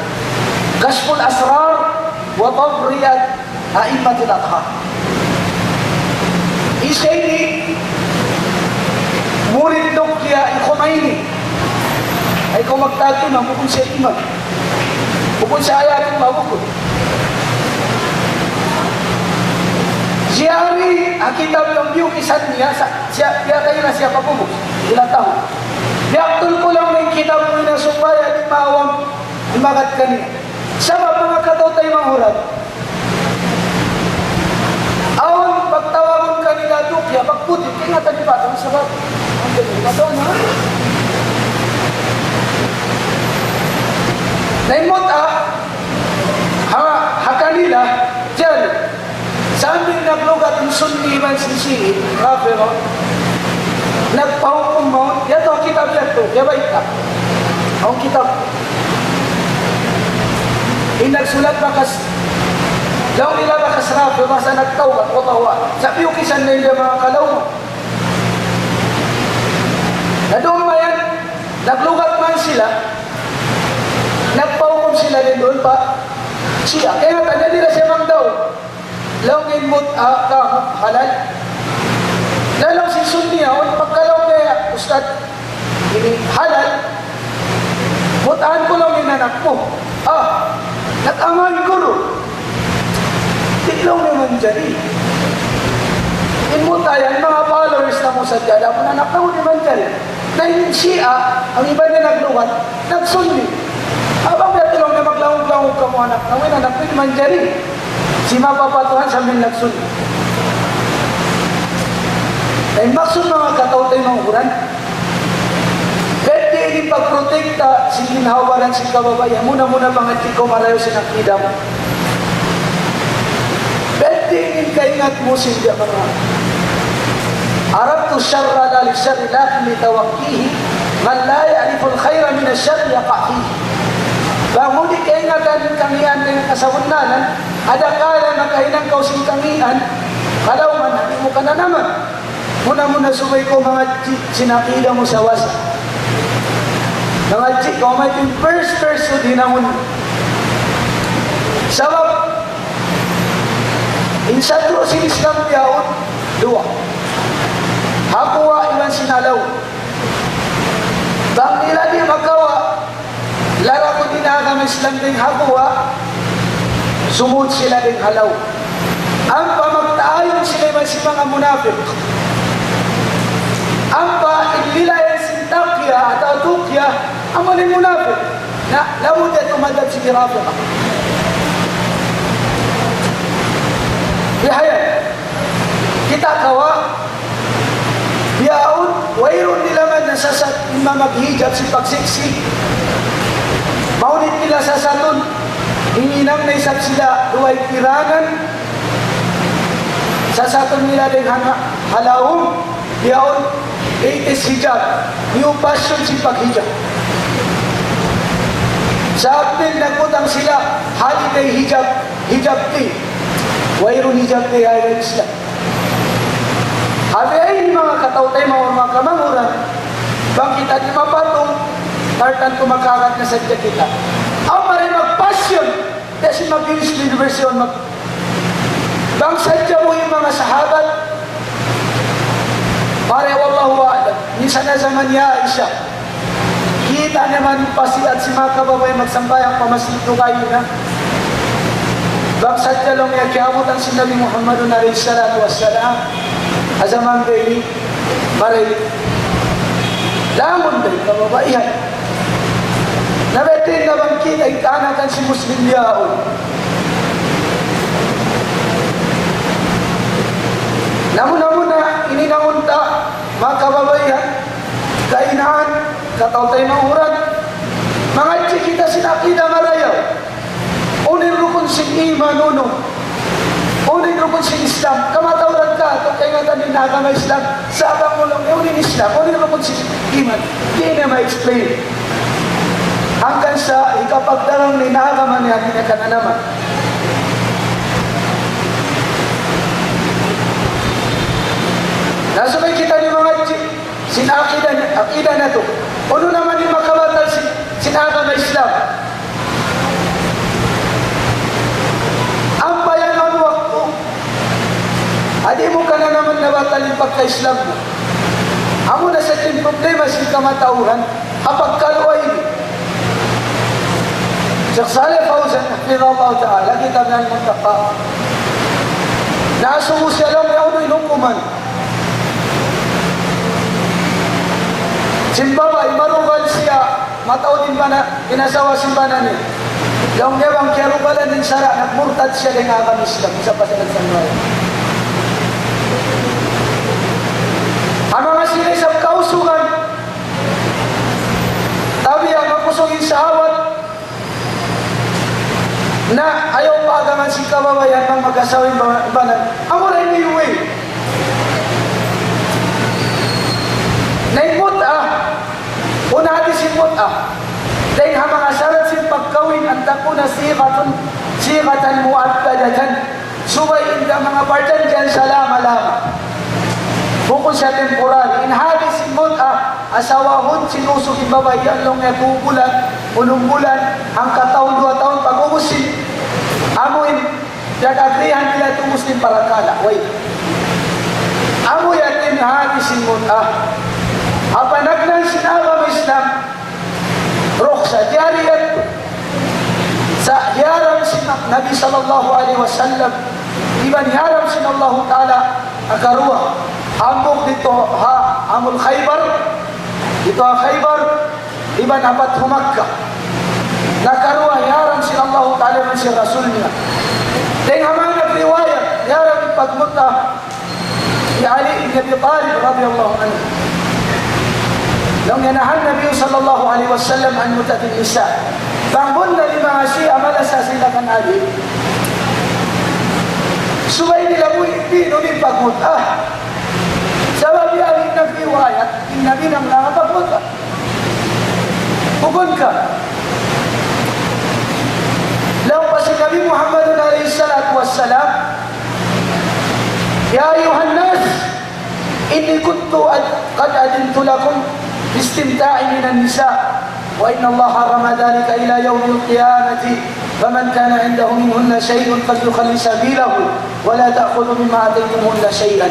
Kashful Asrar wa Tabriyat A'immatil Athar. Hisiyu ini? Murid Luqya hi Khumaini. Ay, kaw magtati na, bukun siya imam. Bukun siya ayatun, bukun. Siyari, ha kitab laung niya, kisan niya, sa', siya, siya kayo na siya pagubus. Ilang tahun. Biyaktul ku laung in kitab mu na supaya di' maawam, di' magad kaniya. Sabab manga kataw-taymanghuran, awn pagtawagun kanila Luqya, pagputi', kaingatan niyu pa, sabab, ang galing pa daw na. Na in mut'a, ha, ha kanila, diyan, sambil naglugat in Sunni iban sin Shi'i, Rafida, nagpahukum mawn, yadtu ha kitab yadtu, kiyabayta'. Awn kitab. In nagsulat bakas, laung nila bakas Rafida, sa' nagtawbat, wallahu a'lam. Sa' piyukisan na in manga kalaw. Na duun mayan, naglugat man sila, nagpahukum sila duun pa Shia. Kaya nga, tanya nila siya mang daw. Laung in mut'a, ah, ka, halal. Na laung sin Sunni, ah, pagka laung niya, Ustad, ini halal. Mut'ahan ku laung in anak mu. Ah, nag-amal guru. Di' laung niya manjari. In mut'a yan, manga followers namu' sadja, adapun anak namu' di' manjari. Na in Shia, ang iban niya naglugat, nagsunni. Bang biya' tu laung niya maglangug-langug kamu anak namu', in anak mu di' manjari. Simapa pa Tuhan sambil nagsunni. Na in maksud, manga kataw-taymanghuran, pwede in pagprotekta sin ginhawa-baran sin kababaihan, muna-muna pangadji' kaw marayaw sin akida mu. Pwede in kaingat mu sin jamaa. أردت الشر لا للشر لكن لتوقيه من لا يعرف الخير من الشر يقع فيه. Bang mu di' kaingatan in kangian dayn ha kasabunnalan, adakala makahinang kaw sin kangian, kalaw man, di' mu kananaman. Muna-muna subay kaw mangadji' sin akida mu sawasa. Mangadji' kaw, mayta' in first person hinangun. Sabab, in satru' sin Islam yaun, duwa. Ha guwa' iban sin ha lawm. Bang nila di' makawa', laragun in agama Islam dayn ha guwa', sumud sila dayn ha lawm. Ampa magtaayun sila iban sin manga munapik. Ampa in lilayan sin taqiyya atawa tuqiyya, amu in munapik. Na, lamud yadtu madhab sin Rafida. Bihayan. Kita' kawa', bihaun, wayruun nila man nasasat in manga maghijab sin pagsiksi. Mawn in nila sasatun, hinang na isab sila duwa tirangan, sasatun nila dayn ha, ha lawm, bihaun, latest hijab, new fashion sin paghijab. Sa' apil nagbutang sila, holiday hijab, hijab day. Wayruun hijab day ha Islam. Hati ayn, manga kataw-taymanghuran, manga kamanghuran, bang kita di' mapatung, tartan tumakakat na sadja kita. Amu rin mag-fashion, di' sin mag-English version, mag-, bang sadja mu in manga sahabat, mari, wallahu a'lam, minsan ha jaman hi Aisha, kita' naman pasiat sin manga kababaihan magsambahayang pa masjid, dugaing na. Bang sadja laung niya kiyabutan sin Nabi Muhammadun alayhi salatu wassalam, Ha jaman bihaini, marayaw langun da in kababaihan. Na biya' diin na bang kita in kaanakan sin Muslim bihaun. Na muna-muna, ini na unta, manga kababaihan, kahinaan, kataw-taymanghuran, mangadji' kita sin aqida marayaw. Unu in rukun sin iman, unu. Unu in rukun sin Islam. Kamatauran katu', kaingatan in agama Islam. Sa' bang mu laung niya, unu in Islam, unu in rukun sin iman. Di' niya ma-explain. Hangkan sa hikapagdagang niya in agama niya, di' niya kananaman. Na subay kitaniyu mangadji' sin aqida, aqida natu'. Unu naman in makabatal sin, sin agama Islam. Ampa yan awn waktu, di' mu kananaman nabatal in pagka-Islam mu. Amu na sa in problema sin kamatauran, ha pagkaluwa ini. Sheikh Saleh Fawzan, hafidhahullah ta'ala, kitab niya Al-Muntaqa. Nasubu siya laung niya unu in hukuman sin babai, marugal siya, mataud in bana, in asawa sin bana niya. Laung niya bang kiyarugalan in sara', nagmurtad siya dayn ha agama Islam, sa' pa siya nagsanway. Amu nga sila isab kausugan, tabiya' makusug in sahawat, na ayaw paagangan sin kababaihan bang mag-asawa in ba-, bana. Amu ra in way. Na in mut'a, unu in hati sin mut'a? Dayn ha manga sarat sin pagkawin, أن تكون صيغة، صيغة مؤبدة. Subay in manga parjanjian salama-lama. Bukun siya temporary. In hati sin mut'a, asawahun sin usug in babai yan laung niya tū bulan, unum bulan, hangka taun, duwa taun, pag-ubus sin amu in piyag-agrihan nila, tubus in parakala'. Way. Amu yan in hati sin mut'a. Apa nagnan sin agama Islam, rukhsa, jari yadtu. Sa' hiyaram sin Nabi sallallahu alayhi wasallam, iban hiyaram sin Allahu Ta'ala, hakaruwa. Hambuuk didtu ha Amul Khaybar, didtu ha Khaybar, iban ha Fathu Makkah. Nakaruwa hiyaram sin Allahu Ta'ala iban sin Rasul niya. Dayn ha manga nagriwayat, hiyaram in pagmut'a hi Ali ibn Abi Talib radiyallahu anhu. Laung niya, نهى النبي صلى الله عليه وسلم عن متعة النساء. Bang bunnal in manga Shia malasa sila kan Ali, subay nila buhiun in pagmut'a. Sabab yan in nagriwayat, in Nabi nanglang pagmut'a. Bukun ka. Laung pa sin Nabi Muhammad alayhi salatu wassalam, يا أيها الناس إني كنت قد أذنت لكم في الاستمتاع من النساء، وإن الله حرم ذلك إلى يوم القيامة، فمن كان عنده منهن شيء فليخل سبيله، ولا تأخذوا مما آتيتموهن شيئا.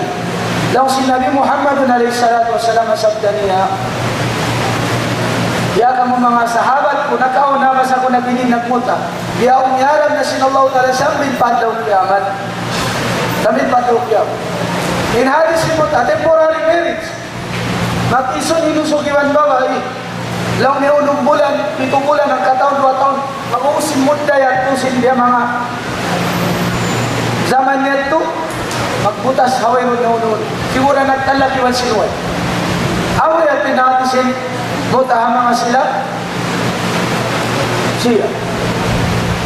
Laung sin Nabi Muhammad alayhi salatu wassalam, sabda niya, "Ya kamu manga sahabat ku, nakauna masa ku nabinin nagmut'a. Biya' awn hiyaram na sin Allahu Ta'ala sampay pa adlaw kiyamat." Sampay pa adlaw kiyamat. In hati sin mut'a, temporary marriage. Mag-isun in usug iban babai. Laung niya unum bulan, pitu bulan, hangka taun, duwa taun. Pag-ubus sin mudda yadtu sin biya' manga jaman yadtu, magbutas ha wayruun na unu-unu. Siguru nagtalak iban sinuway. Amu yan in hati sin mut'a ha manga sila Shia.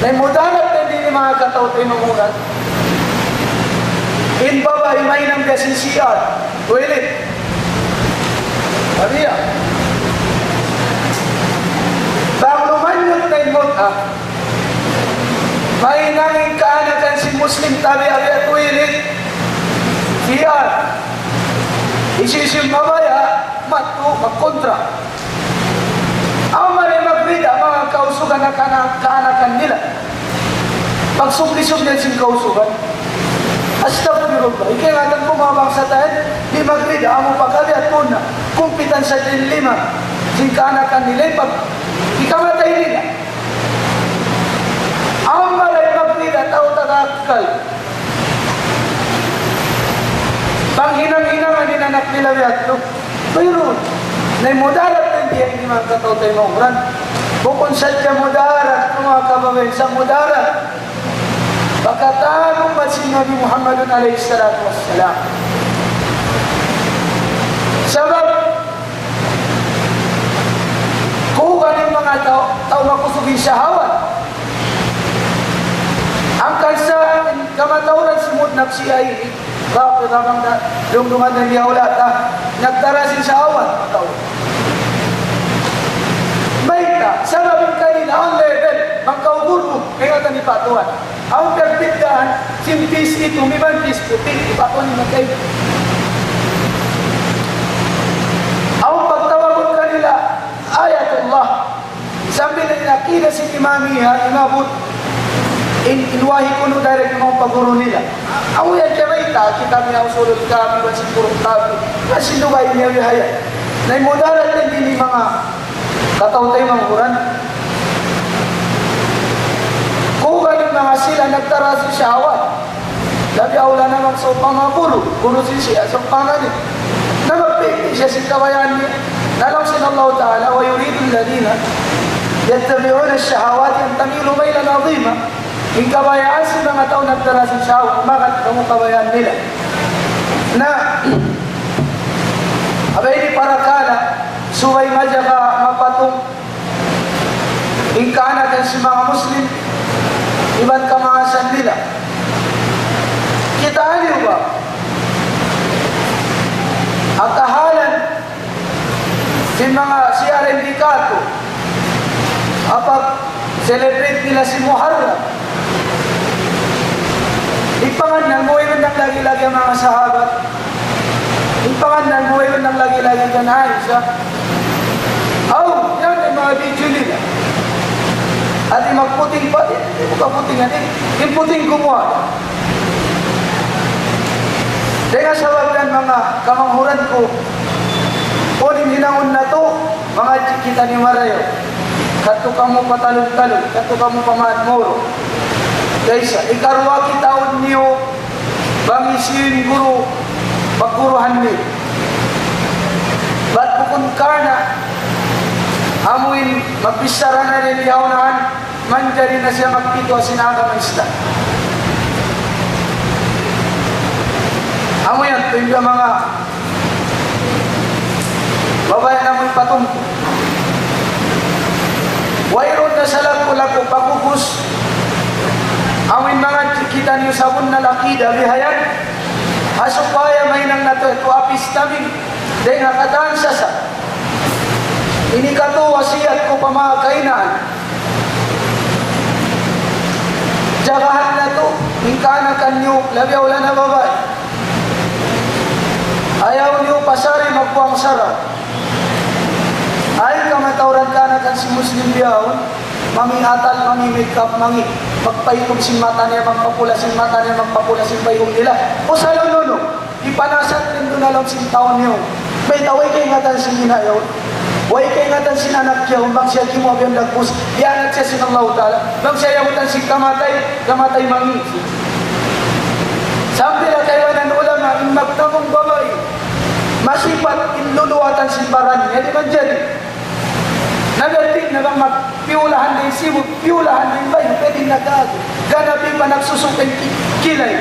Na in mudarat na di' manga kataw-taymanghuran. In babai mahinang biya' sin C R, toilet. Sabiya. Bang lumanyut na in mut'a, mahinang in kaanakan sin Muslim tabiya' biya' toilet, C R. Hisiyu-siyu mabaya', madtu, magkontra. Amu ra in magrida, manga kausugan na kana-, kaanakan nila. Pagsubli-subli sin kausugan. Astagfirullah. Ikaingatan ku manga bangsa ta yan, di' magrida, amu pa kami at puna. Kumpitan sa din lima. Sin kaanakan nila, pag ikamatay nila. Amu ra in magrida, tau taga akkal. Panghinang Biya' yadtu. Pero, na in mudarat na in biya' ini manga kataw-taymanghuran. Bukun sadja mudarat, manga kababaihan, sa' mudarat pa katan ummat sin Nabi Muhammadun alayhi salatu wassalam. Sabab, kuwan in manga tau, tau makusug in shahawat. Hangkan sa' in kamatauran sin mawt nafsiya ini, Rafidah bang da, dungdungan na niya ulat, ha? Nagdara sin shahawat, tau. Mayta', sabab in kanila, awn level, bang kaw guru, kaingatan niyu pa tuwan. Awn pagbiddaan, sin tis itu, iban tis puti', iban kunu' magkay. Awn pagtawagun kanila, ayatullah. Sambil in akida sin Imamiyya, inabut, in, in wahi kunu' direct manga paguru nila. Awn yan kiyabayta', kitab niya Usulul Kafi, iban sin Furu'ul Kafi, iban sin dugaing niya bihayan. Na in mudarat na in ini manga kataw-taymanghuran. Kuwan in manga sila nagdara sin shahawat. Labi awla na bang sawpama guru, guru sin siya, sawpama ini. Na magpikti siya sin kabayaan niya. Na laung sin Allah Ta'ala, ويريد الذين يتبعون الشهوات أن تميلوا ميلا عظيما. In kabayaan sin manga tau nagdara sin shahawat, magad kamu kabayaan nila. Na, abay ini parakala', subay majaga mapatung in kaanakan sin manga Muslim, iban kamaasan nila. Kitaa niyu ba? Kahalan sin manga siyara in di katu', apa celebrate nila sin Muharram. Di' pa ngannal mu, iban nang lagi-lagi in manga sahabat. Di' pa ngannal mu, iban nang lagi-lagi kan Aisha. Aw, yan in manga video nila. Ati magputing pa, di', di' mu kaputingan, eh. In puting gumuwa'. Dayn ha sabab yan, manga kamanghuran ku, unu in hinangun natu', mangadji' kitaniyu marayaw. Kadtu kamu pa talun-talun, kadtu kamu pa Ma'an Moro. Kaysa, ikaruwa kitaun niyu, bang hisiyu in guru, pagguruhan niyu. Bat bukun karna', amu in magbichara na in yaun, manjari na siya magpituwa sin agama Islam. Amu yan, tuud in manga babai namu' in patumtu. Wayruun na sa laku-laku pag'ubus. Amu in mangadji' kitaniyu sabunnal akida bihayan. Ha supaya mahinang natu' yadtu apis taming. Dayn ha katan sasa. Ini katu' wasiyat ku pa manga kainaan. Jagahan natu' in kaanakan niyu, labi awla na babai. Ayaw niyu pasari magbuwang sara. Ay kamatauran kaanakan sin Muslim bihaun, mangi' atal, mangi' makeup, mangi' magpaitum sin mata niya, magpapula sin mata niya, magpapula sin payhung nila. Usalun unu? Hipanasat niyu na laung sin tau niyu. Mayta', way kaingatan sin ina' yaun. Way kaingatan sin anak yaun, bang siya gimuwa' biya' dagbus. Iyanat siya sin Allahu Ta'ala. Bang siya yahutan sin kamatay, kamatay mangi'. Sambil ha kaibanan ulama, in magtamung babai, masipat in luluwatan sin baran niya, di' manjari. Na biya' diin na bang magpiyulahan da in sibut, piyulahan da in bayu', pwede na kaagi. Gana pa in panagsusuka in ki-, kilay.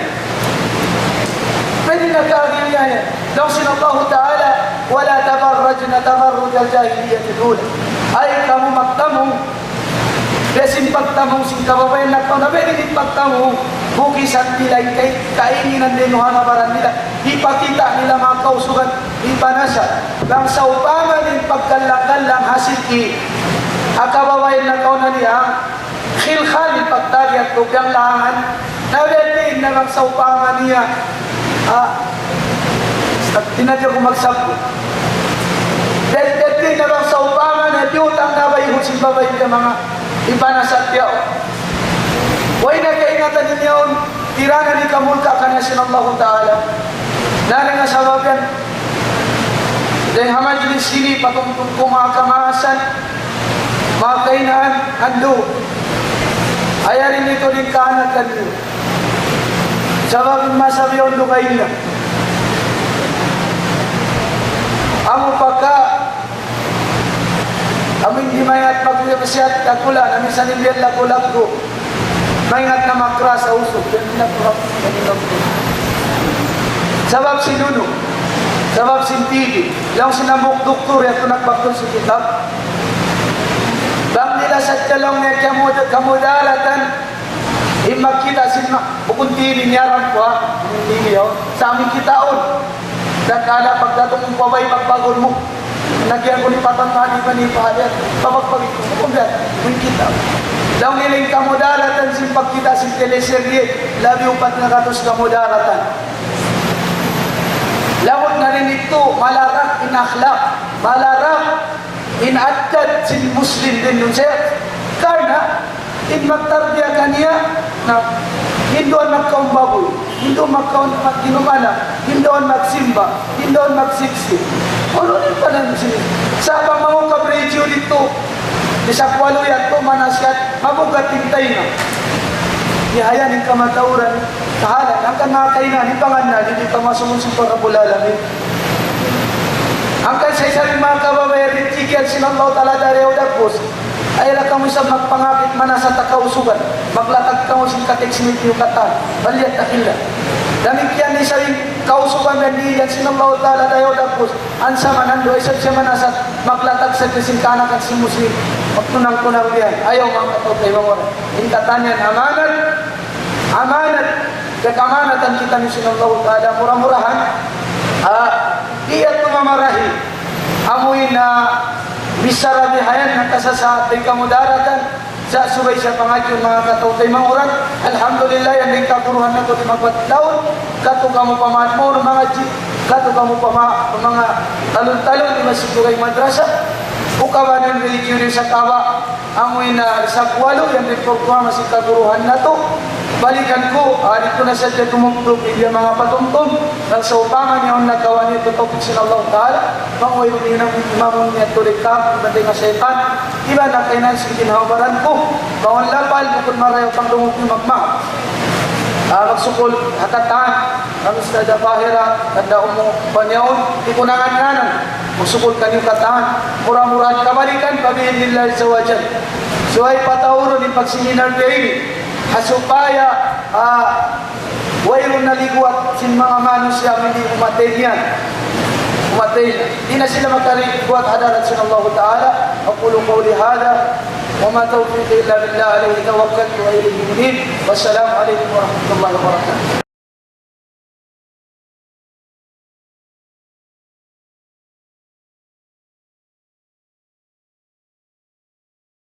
Pwede na kaagi yan. Laung sin Allahu Ta'ala, ولا تبرجن تبرج الجاهلية الأولى. Ay kamu magtamung, biya' sin pagtamung sin kababaihan nagkauna, biya' diin in pagtamung, bukisan nila in kay-, kainginan nila ha baran nila, hipakita' nila manga kausugan, hipanasat. Bang sawpama in pagkallang-kallang ha siki, ha kababaihan nagkauna niya, khilkhal in pagtagi at tugang lahangan, na biya' diin na bang sawpama niya, ah, di' na di' aku magsabbut. Biya', biya' diin na bang sawpama niya, biyutang na ba ihun sin babai niya manga hipanasat yaun. Way na kaingatan niya yaun, tiranan in kamulkaan niya sin Allahu Ta'ala. Na dayn ha sabab yan, dayn ha majlis ini, patumtum ku manga kamaasan, manga kainaan, andu'. Ayarin niyu tuud in kaanakan niyu. Sabab in masa bihaun dugaing na. Amu pa ka, amu in di' maingat magnasihat, dakulan, amu in sa' in biya' lagu-lagu. Maingat na makras ha usug, yan in nakuha. Sabab sin unu, sabab sin T B. Laung sin hambuuk duktur, yadtu nagbaktul sin kitab. Bang nila sadja laung niya kamud-, kamudaratan, in magkita' sin ma-, bukun T B niyaran ku, ha? Bukun T B, oh. Sa' amu in kitaun. Dakala' pagdatung pa bay, pagbagun mu. Nagyan ku ni patan mani, mani pahalian. Pabagbagi ku, bukun biya' yan. Amu in kita'. Laung nila in kamudaratan sin pagkita' sin teleserye, labi upat ngagatus kamudaratan. Laung na rin itu, malarak in akhlak, malarak in adat sin Muslim duun siya. Karna', in magtarbiya kaniya, na, hinduan magkaun babuy, hinduan magkaun mag-inum anak, hinduan magsimba, hinduan magsiksi. Unu in panan sin, sa' bang mangukab radio didtu, di' sa' kuwalu yadtu manasihat, mabugat in taynga. Di' hayan in kamatauran, kahalan, hangkan manga kainan, hipangan na, di' di' pamasumun sin Rabbul Alamin. Hangkan sa' isab in manga kababayan, rizki yan sin Allah Ta'ala darayaw dagbus. Ayaw da kamu isab magpangapit manasa' ta kausugan. Maglatag kamu sin katik sin niyu katan. فليتق الله. Damikkiyan isab in kausugan yan dihilan sin Allah Ta'ala darayaw dagbus. Ansa man andu' isab siya manasa', maglatag sadja sin kaanakan sin Muslim. Magtunang-tunang biya' yan. Ayaw manga kataw-taymanghuran. In katan yan amanat, amanat, kakamanatan kitaniyu sin Allah Ta'ala. Mura-murahan, ah, di' yadtu mamarahi. Amu in, ah, bichara bihayan, nakasasaat in kamudaratan. Sa' subay siya pangadjiun, manga kataw-taymanghuran. Alhamdulillah, yan in kaguruhan natu' di' magpatlaun. Katu' kamu pa manga maunu mangadji', katu' kamu pa ma-, pa manga talun-talun di' masi dugaing madrasa. Ukaban in religion sa' kaba', amu in, ah, sa' kuwalu, yan in programa sin kaguruhan natu'. Balikan ku, ah, di' ku na sadja tumugtug, in manga patumtum, bang sawpama niya awn nakawa' niya tutup sin Allah Ta'ala, bang way niya na imamun niya tulik ka, iban di' na saytan, iban na kainan sin ginhawa-baran ku, bang awn lapal, bukun marayaw pangdungug niyu magmaap. Ah, magsukul ha katan, kami sa da bahira, tanda umu panyaun, di' ku nangan-nganan, magsukul kaniyu katan, mura-murahan kabalikan, pa bi'idhnillah azza wa jal. Subay pataurun in pagsiminar niya ini, ha supaya, ah, wayruun na liguwat sin manga manusiya' amu in di' umatay niyan. Umatay na. Di' na sila makaliguwat ha hadarat sin Allah Ta'ala. أقول قولي هذا وما توفيقي إلا بالله عليه توكلت وإليه أنيب. والسلام عليكم ورحمة الله وبركاته.